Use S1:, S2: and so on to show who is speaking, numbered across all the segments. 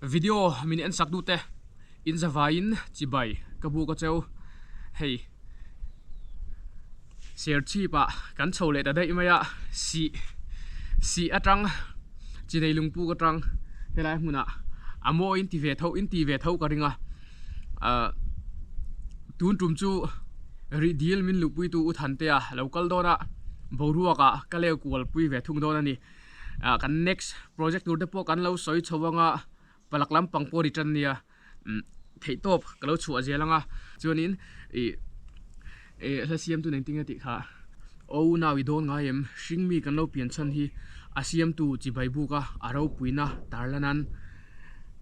S1: Video min en sak duh te in zavaiin chibai ka buk a cheu hei Serchhip ah kan chho leh ta daih mai a sih sih atang chinei lungpuk atang helai hmunah a mawi in ti ve tho in ti ve tho ka ring a ahh tun tum chu rih dil min luhpui tu u Thantea lo kal dawn a boruak ah ka leu kual pui ve thung dawn a ni ah kan next project tur te pawh kan lo sawi chho anga palak lampang pawh a ri tan nia umm theih tawp ka lo chhuah zel anga chuanin ih eh hla siam tu nen tinge tih kha aw nau i dawn ngai em hring mi kan lo pian chhan hi a siamtu chibai buk a a ropuina tarlan an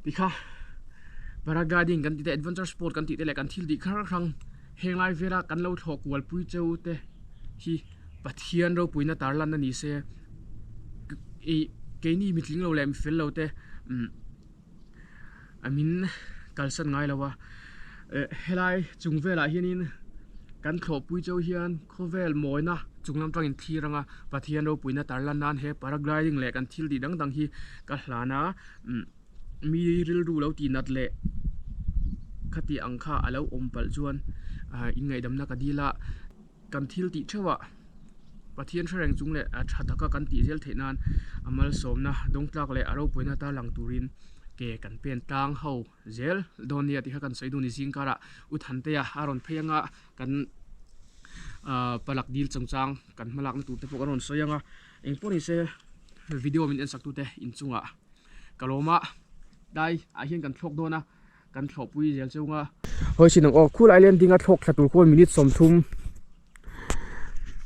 S1: ti kha paragliding kan tih te adventure sport kan tih te leh kan thil tih hrang hrang heng lai vela kan lo thlawh kual pui cheu te hi Pathian ropuina tarlan a ni se ih keini mitling lo leh mifel lo te umm a min kalsan ngai lo a eh helai chung velah hianin kan thlawhpui chauh hian khawvel mawina chung lam tangin thlir anga Pathian ropuina tarlan nan he paragliding leh kan thil tih dang dang hi ka hlan a umm mi rilru lo tih nat leh khati ang kha a lo awm palh chuan ah inngaihdamna ka dil a. Kan thil tih theuhah Pathian hre reng chung leh a tha taka kan tih zel theih nan a malsawmna dawngtlak leh a ropuina tar lang turin ke kan pen tlang ho zel dawn nia tih kha kan sawi dun i zing karah U Thantea a rawn phei anga kan ah palak dil chungchang kan hmalakna tur te pawh kan rawn sawi anga engpawh ni se video min en sak tute inchungah ka lawm a tlai ah hian kan thlawk dawn a. Kan thlawhpui zel cheu nga. Hawi chin ang aw, khul island dinga thlawk thla tur khuan minute 30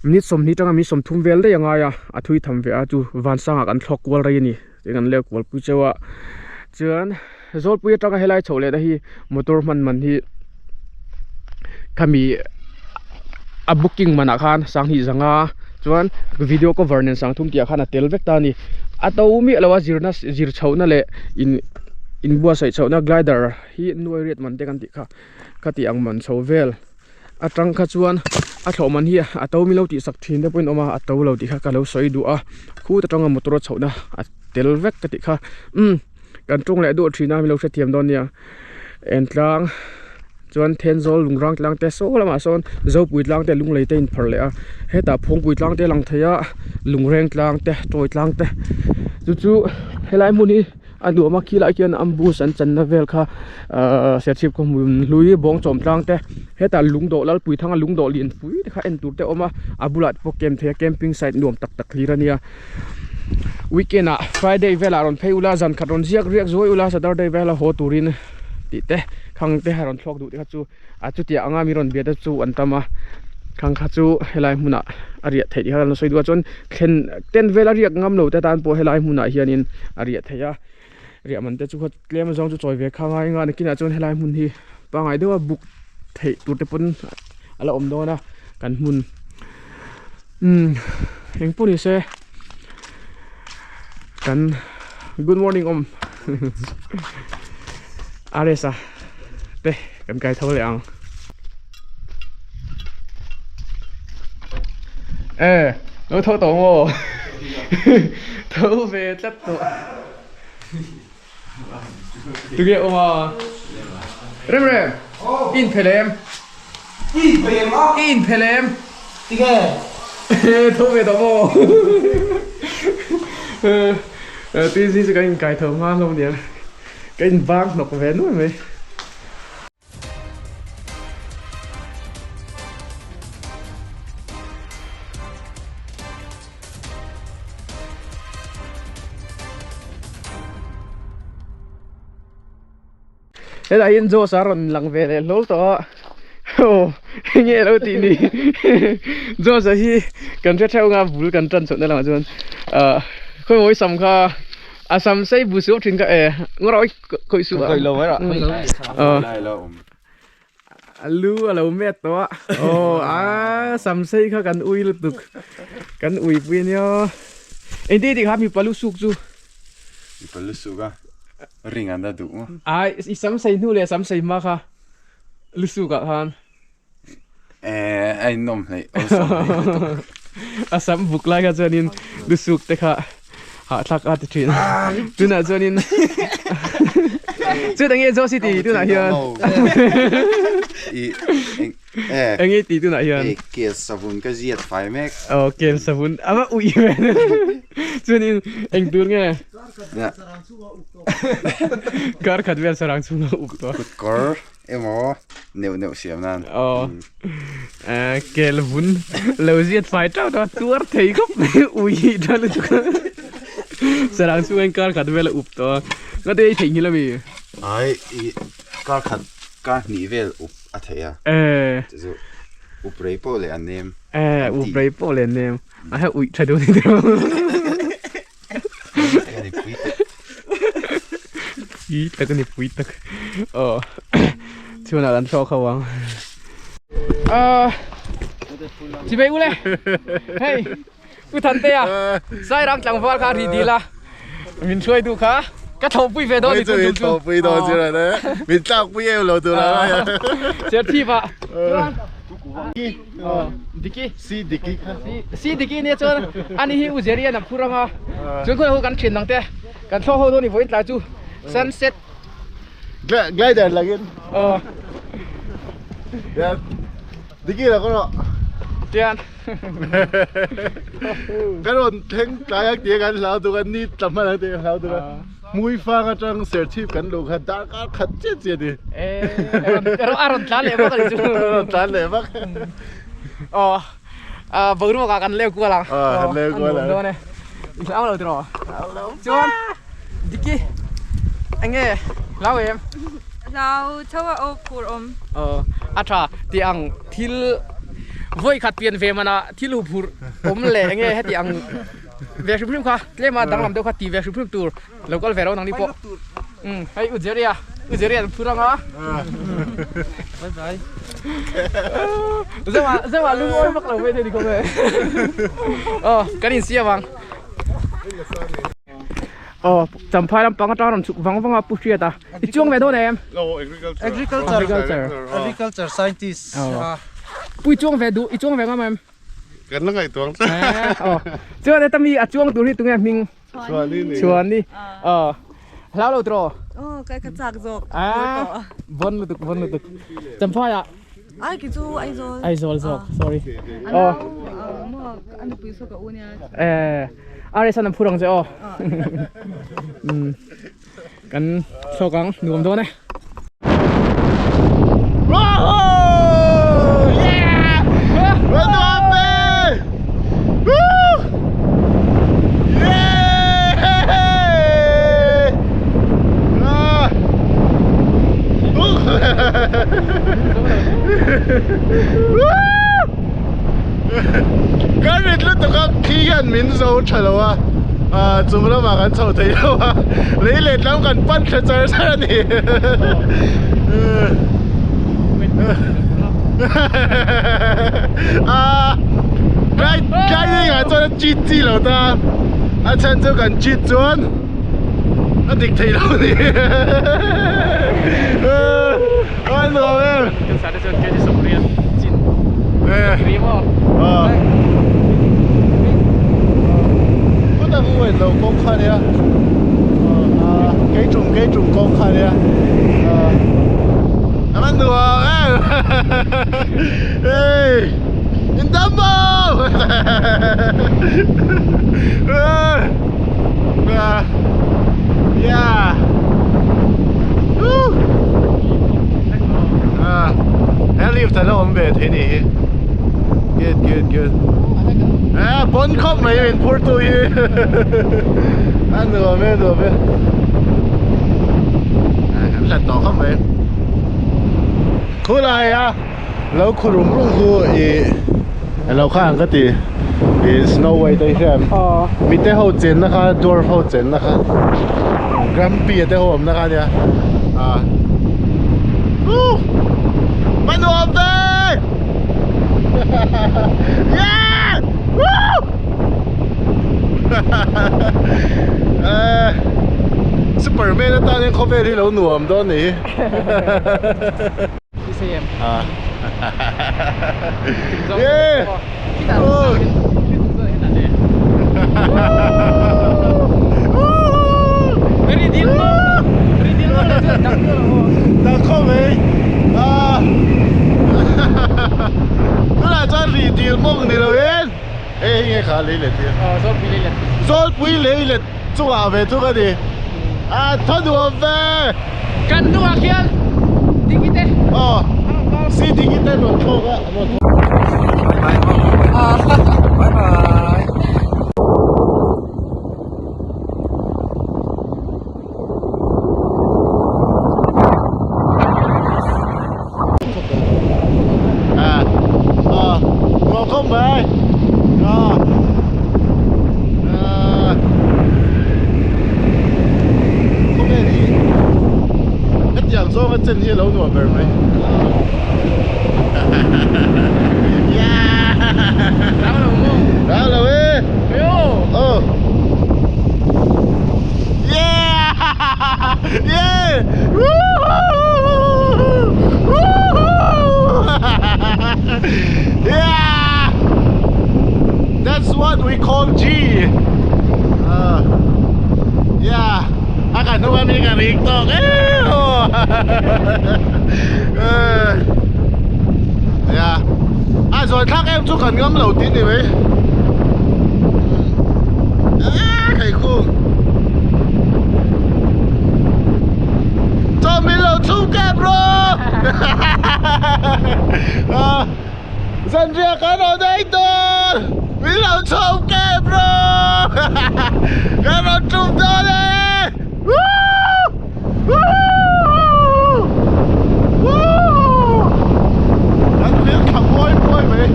S1: minute 20 tanga minute 30 vel daih a ngai a, a thui tham ve a chu vansangah kan thlawk kual rei a ni tin kan leu kual pui cheu a chuan Zawlpui atanga helai chhoh lehna hi motor hman man hi khami a booking manah khan sanghnih zanga chuan video cover nen sangthum tih ah khan a tel vek ta a ni a to miah lo a zirna zir chhohna leh in inbuatsaih chhohna glider hi nuai riat man te kan tih kha khati ang man chho vel atang kha chuan a thlawh man hi a to milo tih sak thin te pawhin a awm a a to lo tih kha ka lo sawi duh a khut atanga motor a chhohna a tel vek ka tih kha umm kan tawng leh duah thin a milo hrethiam dawn nia. Entlang chuan Thenzawl lungrang tlang te saw lamah sawn Zopui tlang te lunglei te a inphar leh a hetah Phawngpui tlang te a lang thei a lungreng tlang te Tawi tlang te chu chu helai hmun hi a nuam a khilai ah khian ambush an channa vel kha ahh Serchhip khaw hmun hlui Bawngchawm tlang te hetah lungdawh Lalpuithanga lungdawh lianpui te kha en tur te a awm a a bulah te pawh camp thei a camping site nuam tak tak hlir a nia. Weekend ah Friday velah rawn phei ula zan khat rawn ziak riak zuai ula Saturday vela haw turin tih te khang te a rawn thlawk duh te kha chu a chutiang anga mi rawn bia te chu an tam a khang kha chu helai hmunah a riah theih kha an sawi duh a chuan thlen tent vel a riak ngam lo te tan pawh helai hmunah hianin a riah theih a riah man te chu kha tlem azawng chu chawi ve kha ngai nga nakinah chuan helai hmun hi pangngai deuha buk theih tur te pawn a la awm dawn a kan hmun umm eng pawh ni se kan good morning awm RS a te kan kai tho leh ang e lo tho tawh maw tho ve tlat tawh. Tunge awm a? Rem rem! I inphelh em?
S2: I inphelh em a?
S1: I inphelh em?
S2: Tinge?
S1: Tho ve tawh maw? Tuizing chu kan inkai tho hma hlawm aniang. Ka inbang hnawk ve nuai mai. Hetah hian Josh a rawn lang ve leh hlawl tawh a aw enge alo tih ni Josh a hi kan hre theuh anga bul kan tan chhohna lamah chuan ah khawimawi sam kha a sam sei bu suau thin kha e ngawrh khawih suh a
S2: khawih lo mai rah
S1: khawih lo A lu a lo met tawh a aw a sam sei kha kan ui lutuk kan ui pui a nia engti tih kha mipa lu suk chu
S2: mipa lu suk a ring an la duh maw
S1: ai i sam sei hnu leh sam sei hma kha lu suk ah khan
S2: eh a inawm hleih awlsam hleih lutuk
S1: a sam buk lai kha chuanin lu suk te kha hahthlak a ti thin tunah chuanin. Chu enge Josh i ti tunah hian?
S2: I eng e.
S1: Enge i ti tunah hian?
S2: Hei kel savun ka ziat fai mek.
S1: Aw kel savun a va ui ve. Chuanin eng tur nge? Kar khat vel sarang chhunga up tawh.
S2: Kut kawr emaw neuh neuh siam nan.
S1: Aw kel vun lo ziat fai tauh tauh a tuar thei khawp mai ui hi tha lutuk a. Sarang chhunga in kar khat vel a up tawh a. Ngate ei theihnghilh ami?
S2: Ai i kar khat kar hnih vel up a theih a. Chu chu up rei pawh leh a nem.
S1: Up rei pawh leh a nem. A heh uih tha deuh ni deuh. Pui tak a ni pui tak aw chhunah kan thlawk ho ang ah chimei ule hei pu Thantea Sairang tlangval kha ri dil a min hruai duh kha ka thlawhpui ve dawn ni tun tum chu
S3: thlawhpui dawn chu min tlakpui em lo tur a
S1: Serchhip ah chuan Diki
S3: Si Diki kha.
S1: Si Diki nia chuan ani hi U Jerry an a phur anga chuan khaw ho kan thian dang te kan thlawh ho dawn i vawiin tlai chu sunset
S3: Glider langin.
S1: Aw.
S3: Ya Diki la kawr
S1: Tian.
S3: Ka rawn thleng tlai ang tih kan hlau tuk a ni tla hman ang tih kan hlau tuk a. Hmui fang atang Serchhip kan luh kha darkar khat chiah chiah a ni.
S1: A rawn tlan leh vak a ni chu.
S3: A rawn tlan leh vak.
S1: Aw boruak ah kan leu kual ang.
S3: Aw kan leu kual ang.
S1: A nuam dawn e. I hlau lo tiraw?
S3: Hlau lo.
S1: Chuan Diki enge hlau em?
S4: Hlau tho a aw phur awm.
S1: Aw a tha tih ang thil vawi khat pian ve manah thil huphurh awm leh enge heti ang Ve hrim hrim kha tlema danglam deuh kha ti ve hrim hrim tur lo kal ve lo nang ni pawh umm hei u Jerry a u Jerry an phur anga bye bye zema zema lungawi vak lo ve thei ni khawp e aw kan insiam ang aw champhai lampang atang rawn chhuk vang vang a pu hriat a i chuang ve dawn em
S5: agriculture
S1: agriculture
S5: agriculture scientist
S1: pu i chuang ve duh i chuang ve ngam em
S3: Kan la ngaihtuah ang che.
S1: Aw. Chuan heta mi a chuang tur hi tunge hming?
S3: Chuani ni.
S1: Chuani. Aw. Hlau lo tiraw?
S4: Aw, kai ka chak zawk.
S1: Ah, bon lutuk, bon lutuk. Champhai ah.
S4: Ai ki chu Aizawl.
S1: Aizawl zawk, sorry. Aw.
S4: Maw a nupui saw ka u nia.
S1: Eh, RS an phur ang che aw. Kan thlawk ang, nuam dawn e.
S3: Kan rit lutuk a khi hian min zo tha lo a chung lamah kan chho thei lo a lei let lam kan pan thla char char a ni a tlai tlai zingah chuan a cheat chi lo ta a chhan chu kan cheat chuan a dik thei lo a ni a nuam em. Khawtah ka uain lo kawng kha nia kei tum kei tum kawng kha nia a va nuam em hey in dam maw yeah He lift a la awm ve thei ni hi Good good good Eh pawn khawp mai min phur tu hi A nuam e nuam e Kan hlat tawh khawp mai Khulai a lo khu rum rum khu i alo kha ang ka ti i snow white a i hria em mite ho chenna kha dwarf ho chenna kha grumpy a te ho awmna kha ania ah woo ma nuam ve yeah woo eh superman atan hian khawvel hi lo nuam dawn ni Dang khaw mai ah tunah chuan rih dil mawng ni lo in hei hei nge kha lei let hi
S1: Zawlpui lei let
S3: Zawlpui lei let chungah ve thung a ni a tha nuam ve
S1: kan hnungah khian dingite
S3: aw si dingite rawn thlawk a rawn
S5: Bye bye.
S3: À, ờ, ngon không vậy? Ờ. Ờ. Không nghe gì. Cái tiệm do cái chân như lâu nổi bờ mấy. Yeah. Đó là ê. Ờ. Yeah. Yeah. Woohoo! Woohoo! Yeah. That's what we call G. Yeah. อากาศทุกวันนี้กับอีกตกเอ้ย Yeah. À rồi thác em chú cần ngâm lẩu tín thì mấy. À, khải khu. Cho mình lẩu chung kẹp rồi. À, dân việc ở đâu đây tôi. Mình lẩu chung kẹp rồi. Cái nó chung tôi đây. Woo! Woo! Woo! Anh biết thằng môi môi mày.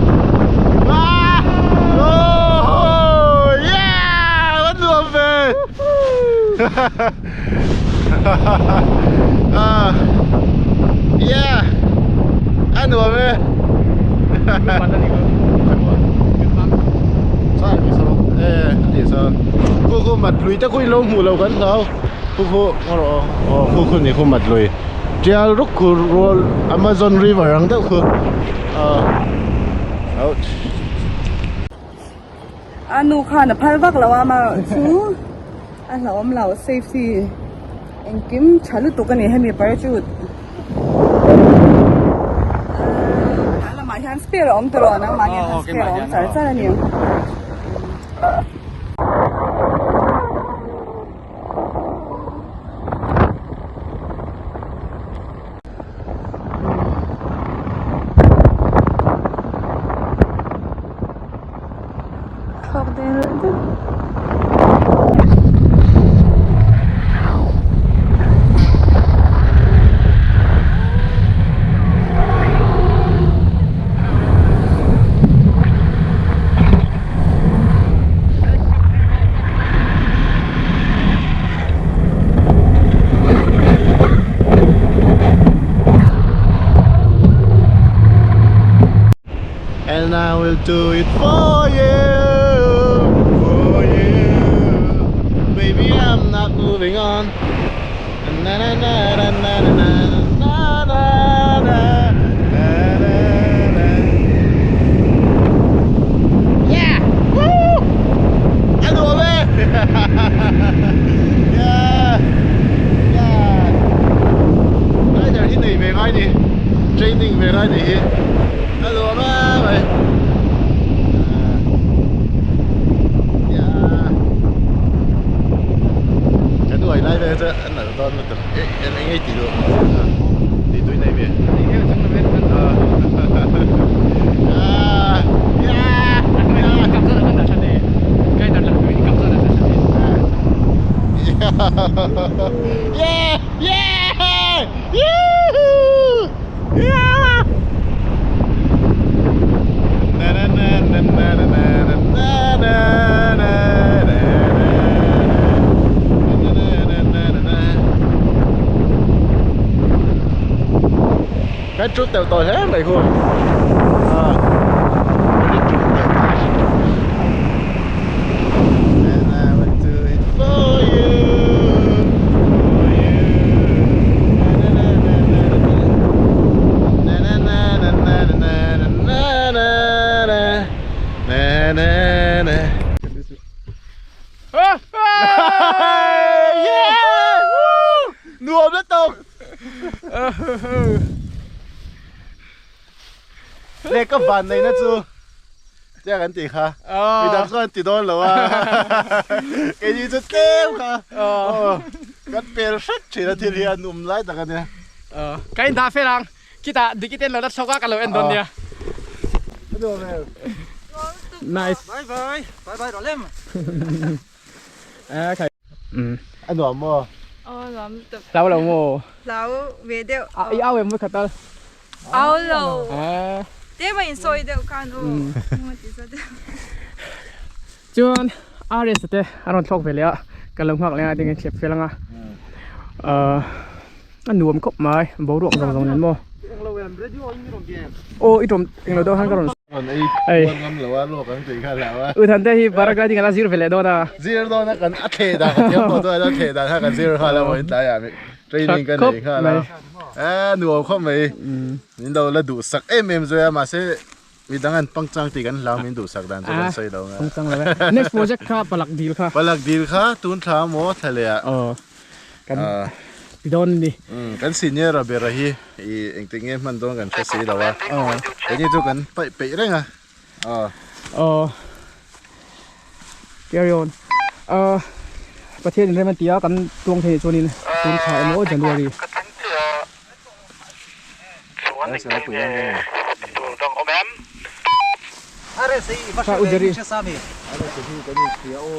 S3: À! Oh, yeah! Vẫn được về. À, yeah! Anh được về. Sao lại sao? Ê, để sao? Cô cô mặt lùi chắc cô lâu mù lâu gần đâu. Cô cô, ờ, cô cô này cô mặt lùi. Trial ruk khu roll Amazon River ang deuh khu. Ouch.
S4: A nu khan a phal vak lo a ma chu a hlauhawm lo safety engkim tha lutuk a ni hemi parachute a lamah hian spare a awm tawh lo nangmah hian spare a awm char char a ni. Thawk deuh deuh.
S3: And I will do it for you, for you. Baby, I'm not moving on. Na na na na na na na na na na na na. Yeah! Woo! Ăn đùa về. Yeah! Yeah! Đây là cái này về ngay đi. Training về ngay đi. Ăn đùa về. Yeah. Cái đuổi này về chứ anh ở đó nó em anh ấy chỉ được đi túi này về. À, yeah. Yeah, yeah, yeah, yeah. Na na na na na na na na na na na na na na. Cái chút tèo tòi hết này không? À. Cái chút tèo tòi. And I will do it for you, for you. Na na na na na na na na na na na na na na na na. Yeah! Woo! Nuam rất tục. Le ka van nei na chu tia kan ti kha midang chuan ti dawn lo a keini chu tlem kha kan pel hret thin a thil hi a num lai tak a nia.
S1: Ka in dah fel ang khitah dikiten lo la chhawk a ka lo en dawn nia. Nice.
S5: Bye bye bye bye rawh lem.
S3: A nuam maw?
S4: Aw nuam lutuk.
S1: Hlau lo maw?
S4: Hlau ve deuh.
S1: I au em vawikhat tal?
S4: Au lo. Tlem a insawi deuh khan aw. Maw ti za deuh.
S1: Chuan RS te a rawn thlawk ve leh a, ka lo nghak leh a ding in thlep fel anga. A nuam khawp mai boruak zawng zawng nen maw. Aw i tawm englo deuh han ka rawn
S3: Rawn ei kual ngam lo a lawk ang tih kha hlau a.
S1: U Thante hi paragliding ala zir ve leh dawn a.
S3: Zir dawn a kan a thleh dan ka thiam tawh chuan a thleh dan kha ka zir nghal a vawiin tlaiah mi training ka nei nghal a. A nuam khawp mai. Min lo la duhsak em em zui a mahse midang an pangchang tih kan hlau min duhsak dan chu kan sawi lo nga.
S1: Pangchang lo e. Next project kha palak dil kha.
S3: Palak dil kha tun thla maw thla leh ah.
S1: Aw kan ti dawn a ni.
S3: Kan senior a bera hi i engtik nge hman dawn kan hre si lo a. Keini chu kan paih peih reng a. Aw.
S1: Aw. Carry on. Aw Pathian in rem a ti a kan tuang thei chuanin tun thla emaw January. Kha u Jerry.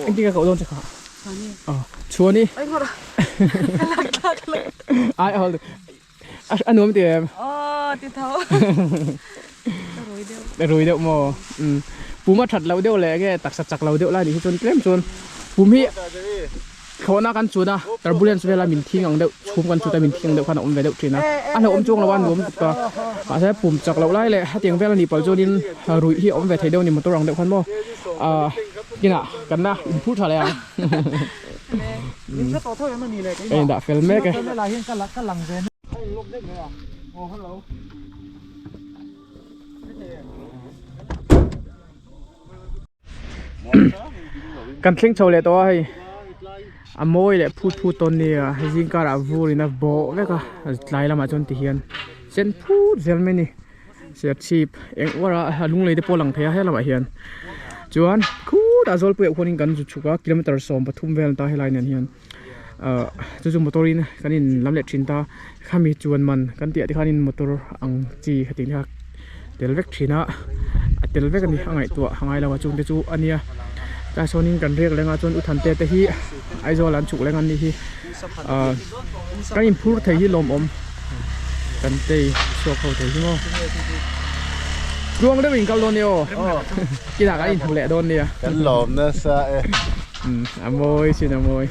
S1: Engtin ka koh dawn che kha? Aw Chhuani. Ai hold. A nuam ti em?
S4: Aw ti tho. Ka rui deuh.
S1: Ka rui deuh maw? Umm. Pum a that loh deuh leh nge taksa chak lo deuh lai nih hi chuan tlem chuan pum hi thlawhna kan chun a, turbulence vela min thing ang deuh chhum kan chut a min thing ang deuh khan a awm ve deuh thin a. A hlauhawm chuang lo a nuam tuk a. Mahse pum chak loh lai leh hetiang vel a nih palh chuanin ruih hi a awm ve thei deuh a ni motor ang deuh khan maw. Ahh kinah kan la inphur tha leh ang. Ka indah fel mek e. Kan thleng chho leh tawh a hei a mawi leh phut phut tawn nia zing karah vur in a bawh vek a tlai lamah chuan ti hian sen phut zel mai a ni serchhip eng uar a lunglei te pawh a lang thei a helamah hian chuan khutah zawlpui ah khuanin kan zu chhuk a kilometer 13 vel ta helai nen hian ahh chu chu motor in kan in lam leh thin ta khami chuan man kan tih ah te khanin motor ang chi hetiang te kha tel vek thin a a tel vek a ni a ngaihtuah a ngai lo a chungte chu a nia tlai sawnin kan riak leng a chuan u Thante te hi Aizawl an chhuk leng an nih hi ahh kan inphur thei hi lawmawm kan tei chhuak ho thei hi maw tluang deuh in kal dawn nia aw kinah kan inhmu leh dawn nia
S3: kan lawm nasa e
S1: a mawi sin a mawi.